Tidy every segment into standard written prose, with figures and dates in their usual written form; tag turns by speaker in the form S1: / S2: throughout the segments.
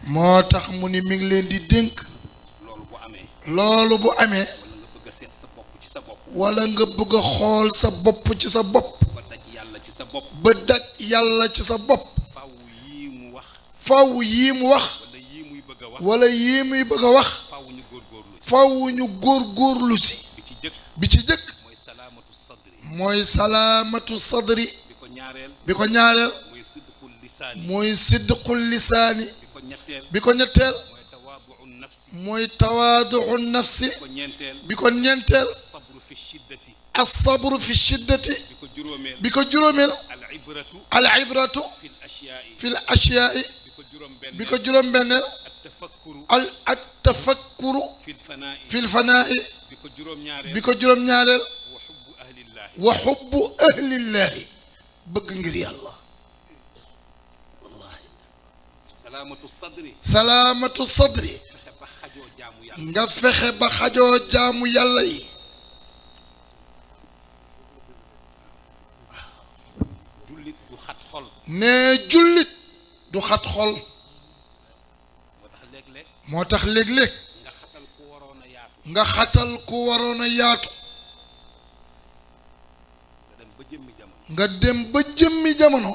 S1: moo tax mu ni mi ngi leen di dénk loolu bu amee wala nga bëgg a xool sa bopp ci sa bopp ba daj yàlla ci sa bopp faw yii mu wax wala yii muy bëgg a wax faw ñu góorgóorlu si bi ci jëkk mooy salaamatu sadri bi ko ñaareel mooy sidqul lisaani bi ko ñetteel mooy tawaaduu nafsi bi ko ñeenteel as-sabru fi shiddati bi ko juróomeel al ibratu fi l ashyaai bi ko juróom-benneel al tafakkuru fi l fanaa'i bi ko juróom-ñaareel wa xubbu ahlillahi bëgg ngir yàlla wallahi salaamatu sadri nga fexe ba xajoo jaamu yàlla yi ne jullit du xat xol moo tax léeg-léeg nga xatal ku waroon a yaatu nga dem ba jëmmi jamono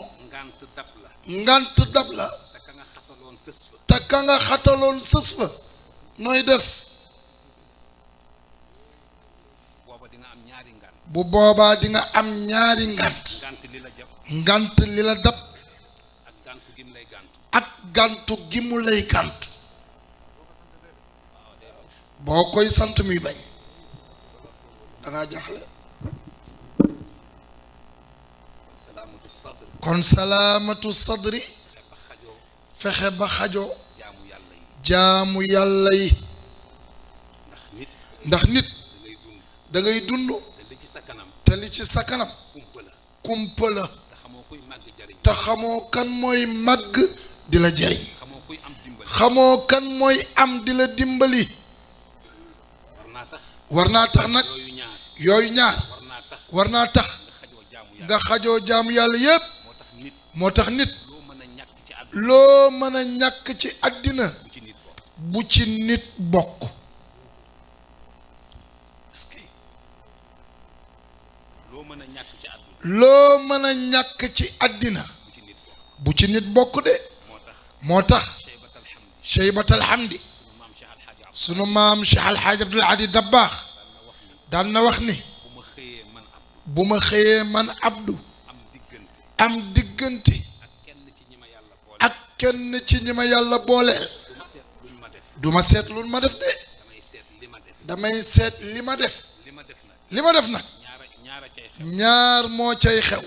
S1: ngant dab la te ka nga xataloon sës fa nooy def bu boobaa di nga am ñaari ngant li la dab ak gàntu gi mu lay gàntu boo koy sant muy bañ dangaa jaxle kon salaamatu sadri fexe ba xajoo jaamu yàlla yi ndax nit da ngay dund te li ci sa kanam kumpa la te xamoo kan mooy màgg di la jëriñ xamoo kan mooy am di la dimbali war naa tax nag yooyu ñaar war naa tax nga xajoo jaamu yàlla yépp moo tax nit loo mën a ñàkk ci àddina bu ci nit bokk loo mën a ñàkk ci àddina bu ci nit bokk de moo tax cheybatal hamdi sunu maam Cheikh Alhaaj Abdul Aziz Dabaax daan na wax ni bu ma xëyee man Abdou am diggante ak kenn ci ñi ma yàlla booleel du ma seet lu ma def de damay seet li ma def nag ñaar moo cay xew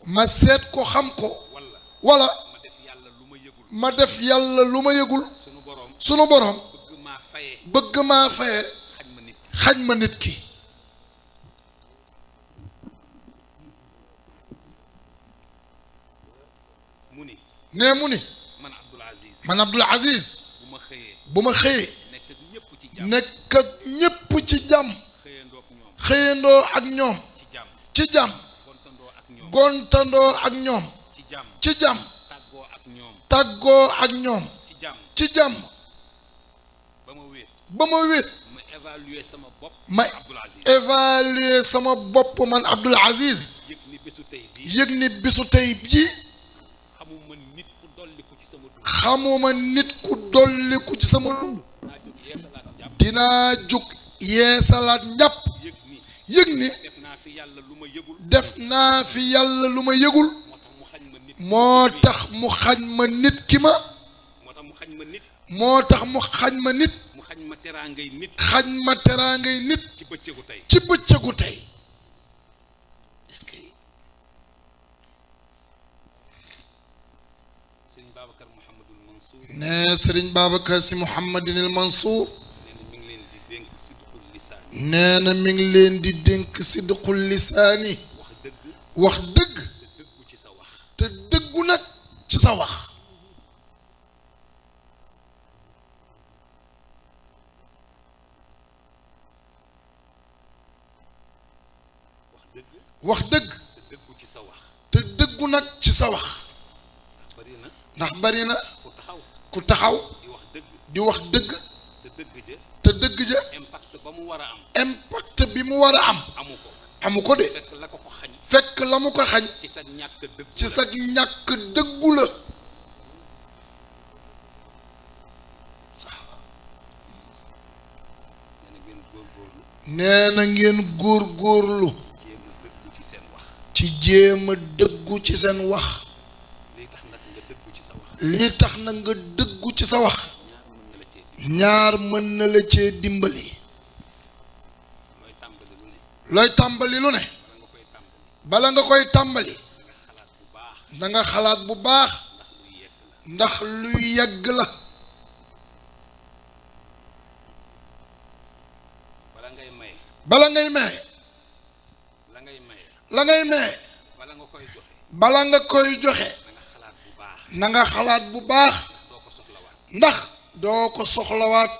S1: ma seet ko xam ko wala ma def yàlla lu ma yëgul sunu boroom bëgg maa faye xañ ma nit ki nee mu ni man Abdul Aziz bu ma xëyee nekk ak ñépp ci jàmm xëyandoo ak ñoom ci jàmm gontandoo ak ñoom ci jàmm tàggoo ak ñoom ci jàmm ba ma wéet ma évaluer sama bopp man Abdul Aziz yëg ni bisu tey bii xamuma nit ku dolliku ci sama dund dinaa jug yeesalaat njàpp yëg ni def naa fi yàlla lu ma yëgul moo tax mu xañ ma nit ki ma moo tax mu xañ ma nit xañ ma teraangay nit ci bëccëgu tey est-ce que ne Serigne Babacar Sy Mouhamadinil Mansour nee na mi ngi leen di dénk sidqul lisaani wax dëgg te dëggu nag ci sa wax wax dëgg te dëggu nag ci sa wax ndax bari na ku taxaw di wax dëgg te dëgg ja impact bi mu war a am amu ko de fekk la mu ko xañ ci sa ñàkk dëggu la nee na ngeen góorgóorlu ci jéem a dëggu ci seen wax li tax nag nga dëggu ci sa wax ñaar mën na la cee dimbali looy tàmbali lu ne bala nga koy tàmbali da nga xalaat bu baax ndax luy yegg la bala ngay maye la ngay maye bala nga koy joxe na nga xalaat bu baax ndax doo ko soxlawaat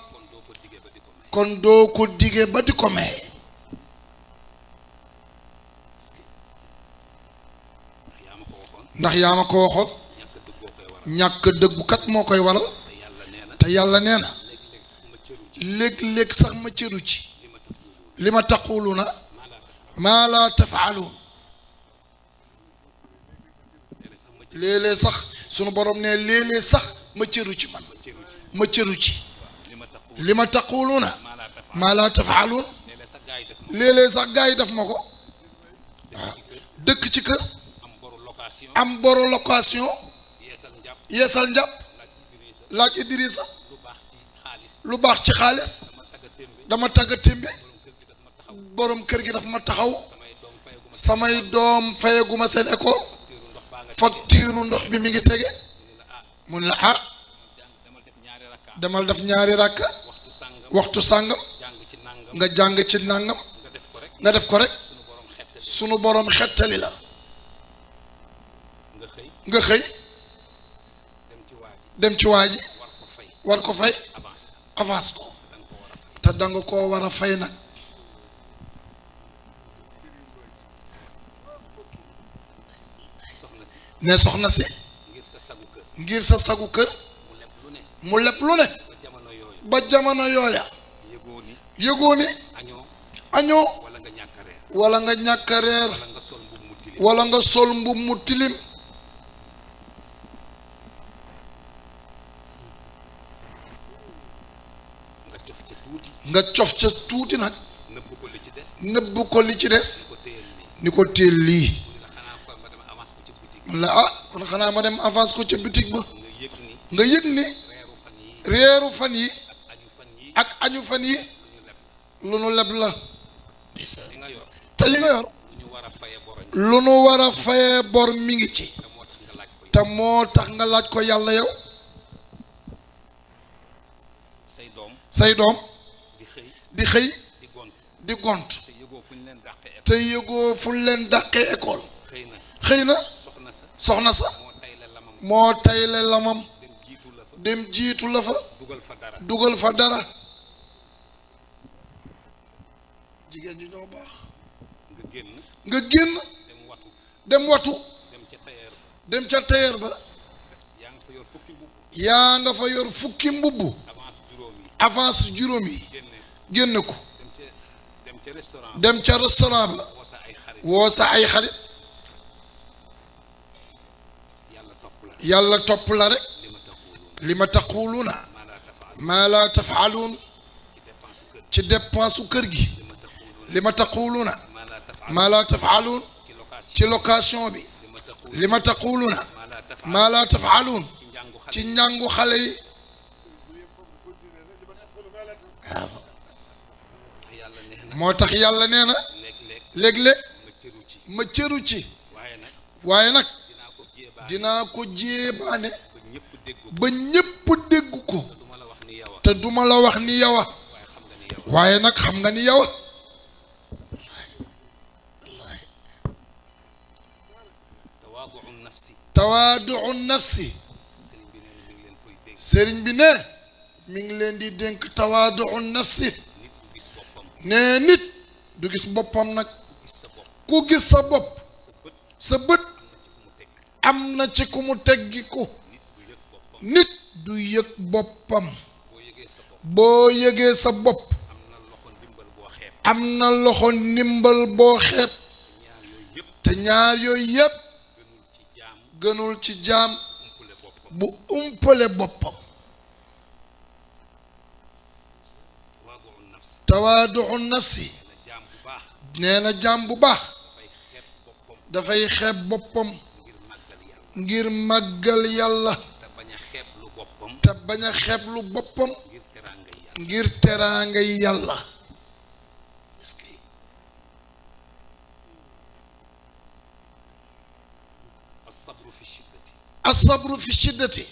S1: kon doo ko dige ba di ko maye ndax yaa ma ko waxoon ñàkk dëggukat moo koy waral te yàlla nee na léeg-léeg sax ma cëru ci li ma taquluna maa laa tafaaluun léeg-léeg sax sunu borom ne léeg-léeg sax ma cëru ci man ma cëru ci li ma taquluna maa laa tafaaluun léeg-léeg sax gaa yi def ma ko waaw dëkk ci kër am boru location yeesal njàpp laaj Idrissa lu baax ci xaalis dama tagga témbe borom kër gi daf ma taxaw samay doom fayaguma seen école facture ndox bi mi ngi tege mun la ah demal def ñaari rakk waxtu sàngam nga jàng ci nàngam nga def ko rek sunu borom xettali la nga xëy dem ci waa ji war ko fay avance ko te danga koo war a fay nag ne soxna si ngir sa sagu kër mu leb lu ne ba jamono yooya yëgoo ni añoo wala nga ñàkk a reer wala nga sol mbub mu tilim nga cof ca tuuti nag nëbb ko li ci des ni ko téel lii man la ah kon xanaa ma dem avance ko ca boutique ba nga yëg ni reeru fan yi ak añu fan yi lu nu leb la te li nga yor lu nu war a fayee bor mi ngi ci te moo tax nga laaj ko yàlla yow say doom di xëy di gont te yëgoo fu leen dàqee école xëy na soxna sa moo tayle lamam dem jiitu la fa dugal fa dara jigéen ñi ñoo baax nga génn dem watu dem ca tailleur ba yaa nga fa yor fukki mbubb avance juróom yi génn ko dem ca restaurant ba woo sa ay xarit yàlla topp la rek li ma taquluuna maa laa tafaaluun ci dépense kër gi li ma taquluuna maa laa tafaaluun ci location bi li ma taquluuna maa laa tafaaluun ci njàngu xale yi waaw moo tax yàlla nee na léeg-léeg ma cëru ci waaye nag dinaa ko jéebaane ba ñépp dégg ko te duma la wax ni yow waaye nag xam nga ni yow tawaadu nafsi sëriñ bi ne mi ngi leen di dénk tawaadu nafsi ne nit du gis boppam nag ku gis sa bopp sa bët am na ci ku mu teggi ko nit du yëg boppam boo yëgee sa bopp am na loxo ndimbal boo xeeb te ñaar yooyu yépp gënul ci jaam bu umpale boppam tawaadu nafsi nee na jaam bu baax dafay xeeb boppam ngir màggal yàlla te bañ a xeeb lu boppam ngir teraangay yàlla asabru fi shiddati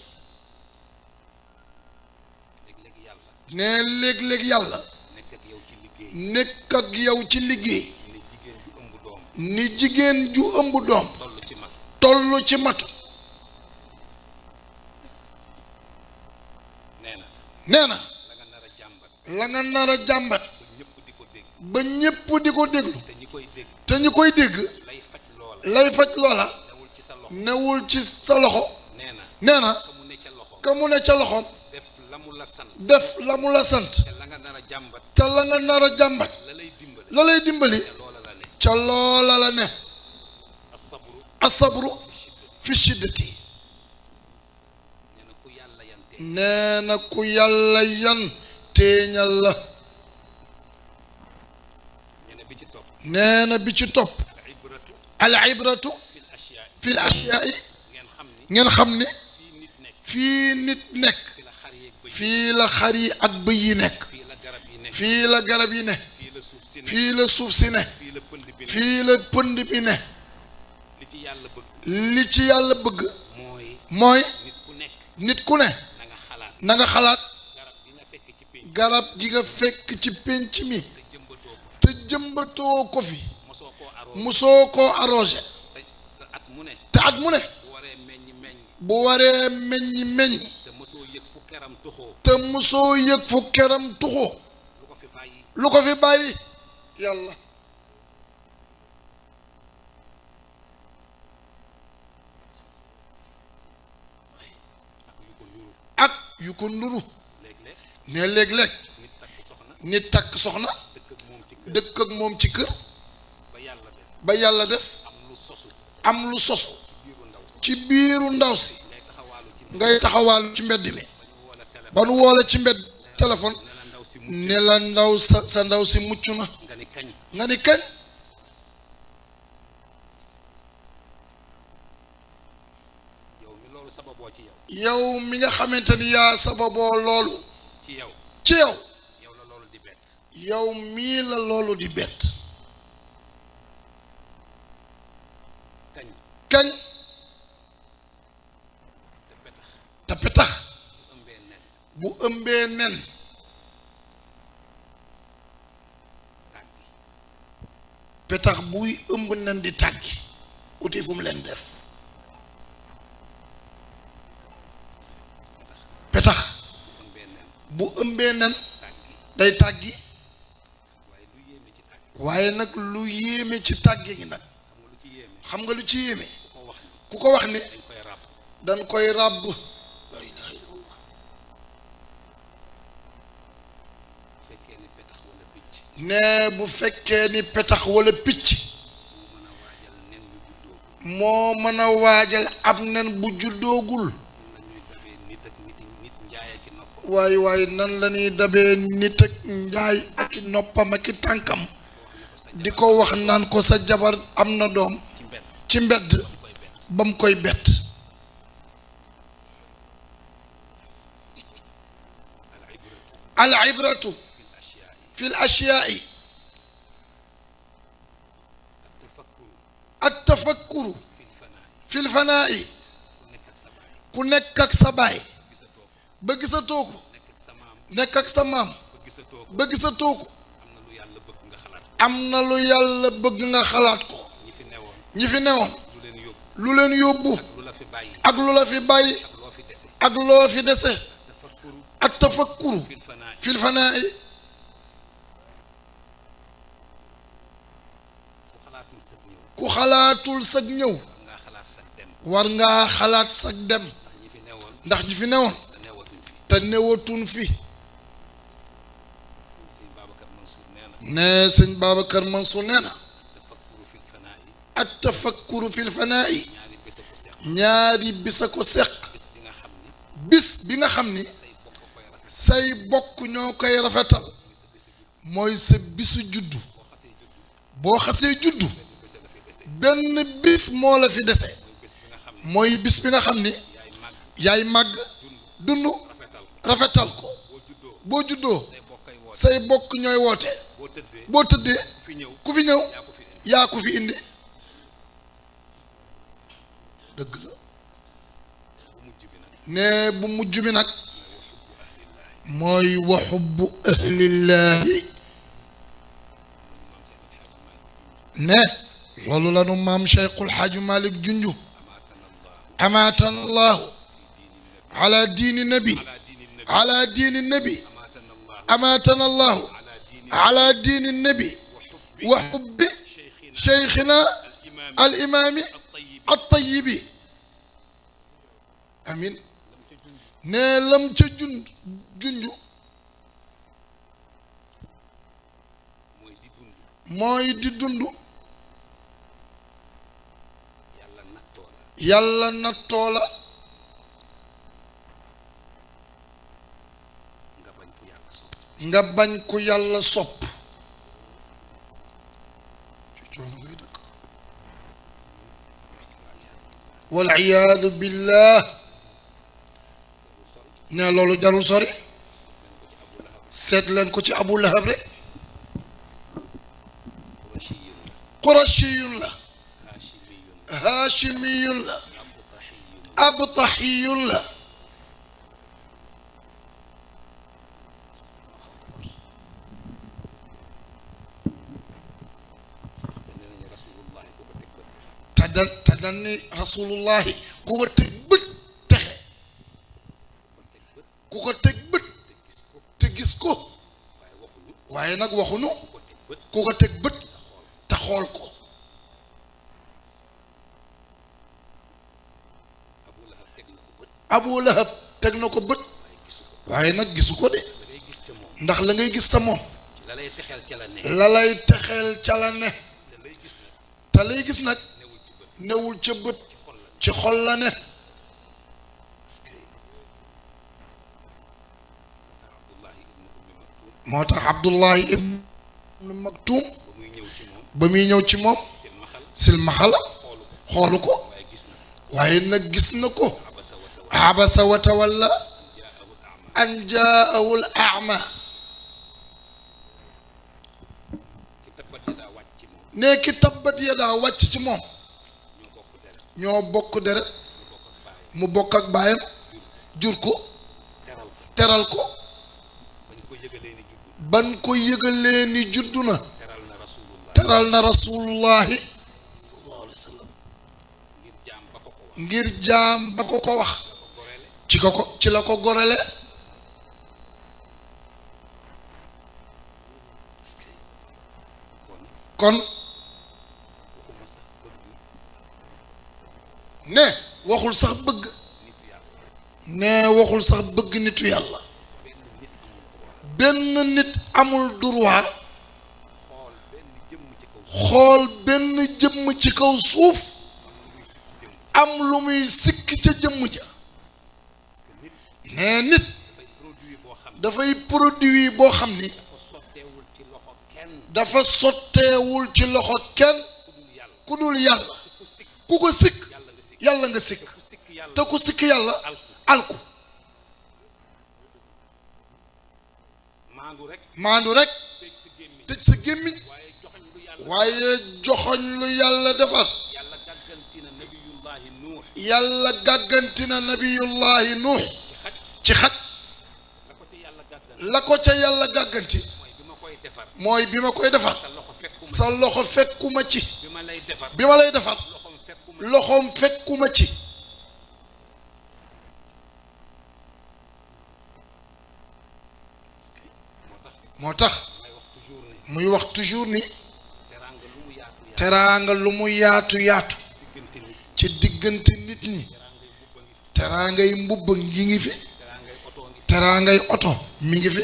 S1: ne léeg-léeg yàlla nekk ak yow ci liggéey ni jigéen ju ëmb doom tollu ci matu nee na la nga nar a jàmbat ba ñépp di ko déglu te ñi koy dégg lay faj loola newul ci sa loxo nee na ka mu ne ca loxoom def la mu la sant te la nga nar a jàmbat la lay dimbali ca loola la ne asabru fi shiddati nee na ku yàlla yan téeñal la nee na bi ci topp al ibratu fil ashya'i ngeen xam ne fii nit nekk fii la xar yi ak bëy yi nekk fii la garab yi ne fii la suuf si ne fii la pënd bi ne li ci yàlla bëgg mooy nit ku ne na nga xalaat garab gi nga fekk ci pénc mi te jëmbatoo ko fi musoo koo arrosé te at mu ne bu waree meññi meññ te musoo yëg fu keram tuxoo lu ko fi bàyyi yàlla ak yu ko nuru ne léeg-léeg nit takk soxna dëkk ak moom ci kër ba yàlla def am lu sosu ci biiru ndaw si ngay taxawaalu ci mbedd mi ba nu woole ci mbedd téléphone ne la ndaw sa ndaw si mucc na nga ni kañ yow mi nga xamante ni yaa sababoo loolu ci yow yow mii la loolu di bett kañ te petax bu ëmbee nen petax buy ëmb nen di tàggi uti fu mu leen def petax bu ëmbee nen day tàggi waaye nag lu yéeme ci tàggi gi nag xam nga lu ci yéeme ku ko wax ne dañ koy ràbb ne bu fekkee ni petax wala picc moo mën a waajal ab nen bu juddoogul waaye nan la ñuy dabee nit ak njaay ak noppam ak tànkam di ko wax naan ko sa jabar am na doom ci mbedd ba mu koy bett al ibratu fil ashya'i at tafakkuru fil fanaa'i ku nekk ak sa baay ba gisatoo ko nekk ak sa maam ba gisatoo ko am na lu yàlla bëgg nga xalaat ko ñi fi newoon lu leen yóbbu ak lu la fi bàyyi ak loo fi dese at tafakkuru fil fanaa'i ku xalaatul sag ñëw war ngaa xalaat sag dem ndax ñi fi newoon te newatun fi ne sëñ Babacar Mansour nee na at-tafakkuru fil fanaa'i ñaari bisa ko seq bis bi nga xam ni say bokk ñoo koy rafetal mooy sa bisu juddu boo xasee juddu benn bis moo la fi dese mooy bis bi nga xam ni yaay màgg dund rafetal ko boo juddoo say bokk ñooy woote boo tëddee ku fi ñëw yaa ko fi indi dëgg la ne bu mujj bi nag mooy wa hubbu ahlillahi ne loolu la nu maam Cheikhul Hadj Malick junju amaatan allahu ala diini nabi ala diini nabi amaatan allahu ala diini nabi wa hubbi cheikhina al imami at tayibi amin ne lam ca junju mooy di dund yàlla nattoo la nga bañ ku yàlla sopp wal iyaadu billah ne loolu jarul sori seet leen ko ci Abu Lahab rek qurashiyun la haashimiyun la abtahiyun la te dan ni rasulullahi ku ko teg bët texe ku ko teg bët te gis ko waaye nag waxunu ku ko teg bët te xool ko Abu Lahab teg na ko bët waaye nag gisu ko de ndax la ngay gis sa moom la lay texeel ca la ne te lay gis nag newul ca bët ci xol la ne moo tax Abdullahi ibnu Maktum ba muy ñëw ci moom silmaxala xoolu ko waaye nag gis na ko abasa wa tawalla an jaahu al a'ma ne ki tabbat yadaa wàcc ci moom ñoo bokk deret mu bokk ak baayam jur ko teral ko ban ko yëgalee ni juddu na teral na rasulullahi sallallahu alayhi wa sallam ngir jaam ba ko ko wax ci la ko gorele kon ne waxul sax bëgg ne waxul sax bëgg nitu yàlla benn nit amul droit xool benn jëmm ci kaw suuf am lu muy sikk ca jëmm ja ne nit dafay produit boo xam ni dafa sotteewul ci loxo kenn ku dul yàlla ku ko sikk yàlla nga sikk te ku sikk yàlla alku maandu rek tëj sa gémmiñ waaye joxoñ lu yàlla defar yàlla gàggantina nabiyullahi nuux ci xaj la ko ca yàlla gàgganti mooy bi ma koy defar sa loxo fekkuma ci bi ma lay defar loxoom fekkuma ci moo tax muy wax toujours ni teraanga lu mu yaatu yaatu ci diggante nit ñi teraangay mbubb ngi fi teraangay oto mi ngi fi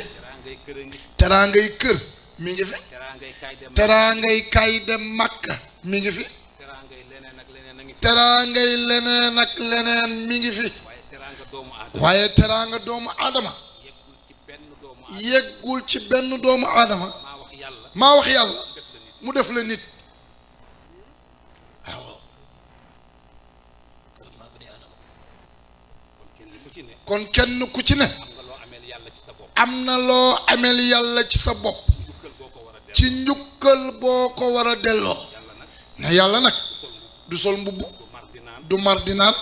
S1: teraangay kër mi ngi fi teraangay kaay dem Makka mi ngi fi teraangay leneen ak leneen mi ngi fi waaye teraanga doomu aadama yeggul ci benn doomu aadama maa wax yàlla mu def la nit waaw kon kenn ku ci ne am na loo amel yàlla ci sa bopp ci njukkal boo ko war a delloo ne yàlla nag du sol mbubb du mar di naan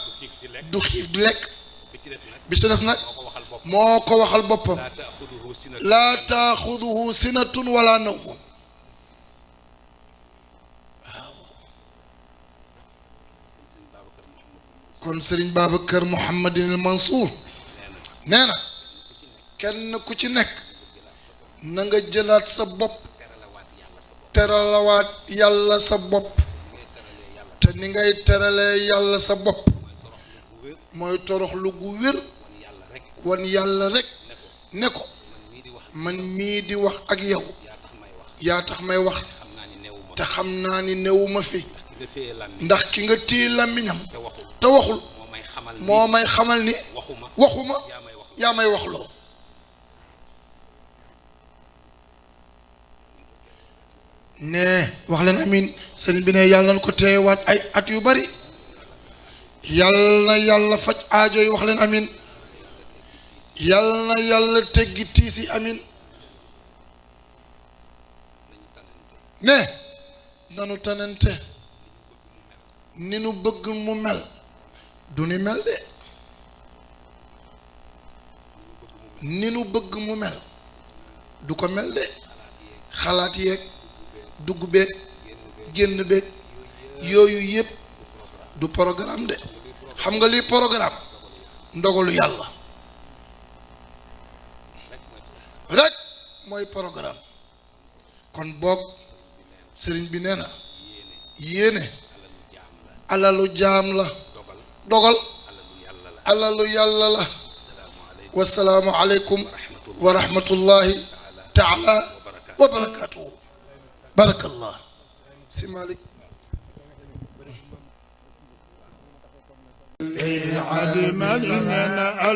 S1: du xiif di lekk bi ci des nag moo ko waxal boppam laa taaxuduhu sinatun wala nawmun kon Serigne Babacar Mouhamadinil Mansour nee na kenn ku ci nekk na nga jëlaat sa bopp teralawaat yàlla sa bopp te ni ngay teralee yàlla sa bopp mooy torox lu gu wér wan yàlla rek ne ko man mii di wax ak yow yaa tax may wax te xam naa ni newuma fi ndax ki nga téye làmmiñam te waxul moo may xamal ni waxuma yaa may wax loo ne wax leen amin sëriñ bi ne yàlla na ko teewaat ay at yu bari yàlla na yàlla faj aajo yi wax leen amin yàlla na yàlla teggi tiisi amin ne nanu tanante ni nu bëgg mu mel du ni mel de ni nu bëgg mu mel du ko mel de xalaat yeeg dugg beeg génn beeg yooyu yëpp du programme de xam nga lii programme ndogalu yàlla rek mooy programme kon boog sëriñ bi nee na yéene alalu jaam la dogal alalu yàlla la wasalaamu aleykum wa rahmatullahi taala wa barakatuhu barakallah si Malick
S2: الحمد لله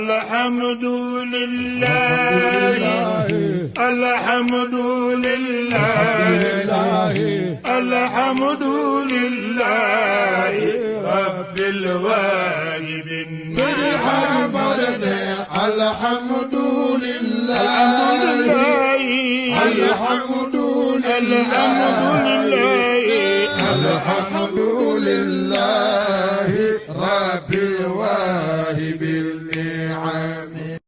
S2: الحمد لله الحمد لله رب الواهبين سيد الحمد الحمد لله الحمد لله الحمد لله رب الواهبين